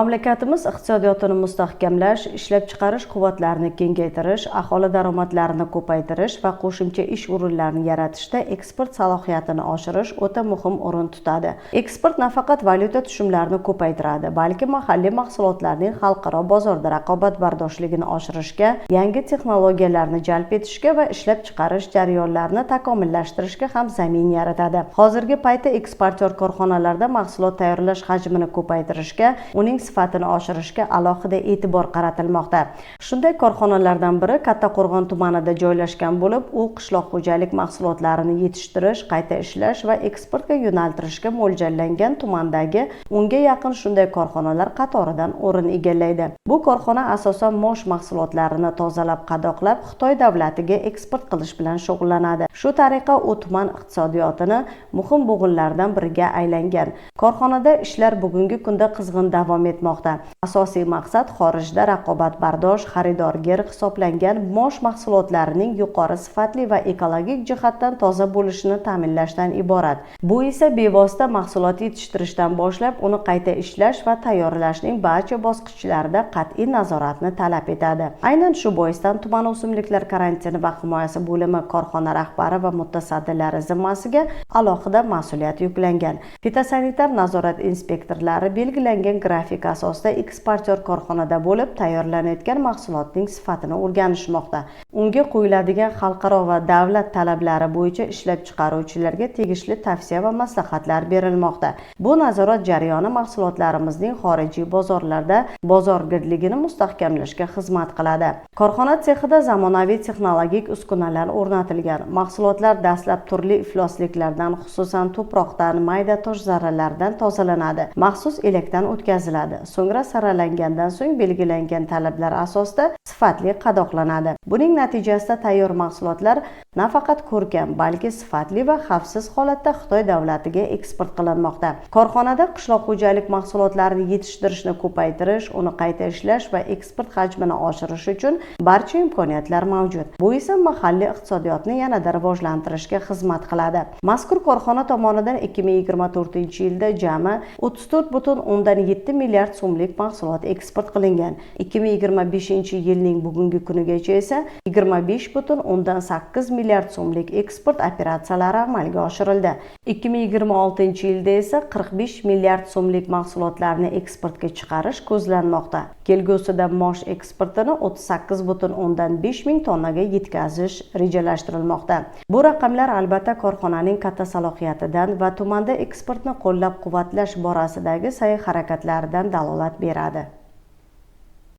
Mamlakatimiz iqtisodiyotini mustahkamlash, ishlab chiqarish quvvatlarini kengaytirish, aholi daromadlarini ko'paytirish va qo'shimcha ish o'rinlarini yaratishda eksport salohiyatini oshirish o'ta muhim o'rin tutadi. Eksport nafaqat valyuta tushumlarini ko'paytiradi, balki mahalliy mahsulotlarning xalqaro bozorda raqobatbardoshligini oshirishga, yangi texnologiyalarni jalb etishga va ishlab chiqarish jarayonlarini takomillashtirishga ham zamin yaratadi. Hozirgi paytda eksportyor korxonalarda mahsulot tayyorlash hajmini ko'paytirishga, uning sifatini oshirishga alohida e'tibor qaratilmoqda. Shunday korxonalardan biri Kattaqo'rg'on tumanida joylashgan bo'lib, u qishloq xo'jalik mahsulotlarini yetishtirish, qayta ishlash va eksportga yo'naltirishga mo'ljallangan tumandagi 10ga yaqin shunday korxonalar qatoridan o'rin egallaydi. Bu korxona asosan mosh mahsulotlarini tozalab, qadoqlab, Xitoy davlatiga eksport qilish bilan shug'ullanadi. Shu tariqa u tuman iqtisodiyotini muhim bo'g'inlaridan biriga aylangan. Korxonada ishlar bugungi kunda qizg'in davom etmoqda. Asosiy maqsad xorijda raqobatbardosh, xaridorgir hisoblangan mosh mahsulotlarining yuqori sifatli va ekologik jihatdan toza bo'lishini ta'minlashdan iborat. Bu esa bevosita mahsulot yetishtirishdan boshlab uni qayta ishlash va tayyorlashning barcha bosqichlarida qat'iy nazoratni talab etadi. Aynan shu boisdan tuman o'simliklar karantini va himoyasi bo'limi korxona rahbari va mutasaddilari zimmasiga alohida mas'uliyat yuklangan. Fitosanitar nazorat inspektorlari belgilangan grafik asosida eksportyor korxonada bo'lib, tayyorlanayotgan mahsulotning sifatini o'rganishmoqda. Unga qo'yiladigan xalqaro va davlat talablari bo'yicha ishlab chiqaruvchilarga tegishli tavsiya va maslahatlar berilmoqda. Bu nazorat jarayoni mahsulotlarimizning xorijiy bozorlarda bozorgirligini mustahkamlashga xizmat qiladi. Korxona sexida zamonaviy texnologik uskunalar o'rnatilgan. Mahsulotlar dastlab turli iflosliklardan, xususan tuproqdan, mayda tosh zarralaridan tozalanadi. Maxsus elakdan o'tkaziladi. So'ngra saralangandan so'ng belgilangan talablar asosida sifatli qadoqlanadi. Buning natijasida tayyor mahsulotlar nafaqat ko'rkam, balki sifatli va xavfsiz holatda Xitoy davlatiga eksport qilinmoqda. Korxonada qishloq xo'jalik mahsulotlarini yetishtirishni ko'paytirish, uni qayta ishlash va eksport hajmini oshirish uchun barcha imkoniyatlar mavjud. Bu esa mahalliy iqtisodiyotni yanada rivojlantirishga xizmat qiladi. Mazkur korxona tomonidan 2024-yilda jami 34,7 milliard so'mlik mahsulot eksport qilingan. 2025-yilning bugungi kunigacha esa 25,8 milliard so'mlik eksport operatsiyalari amalga oshirildi. 2026-yilda esa 45 milliard so'mlik mahsulotlarni eksportga chiqarish ko'zlanmoqda. Kelgusida mosh eksportini 38,5 ming tonnaga yetkazish rejalashtirilmoqda. Bu raqamlar albatta korxonaning katta salohiyatidan va tumanda eksportni qo'llab-quvvatlash borasidagi sa'y harakatlaridan dalolat beradi.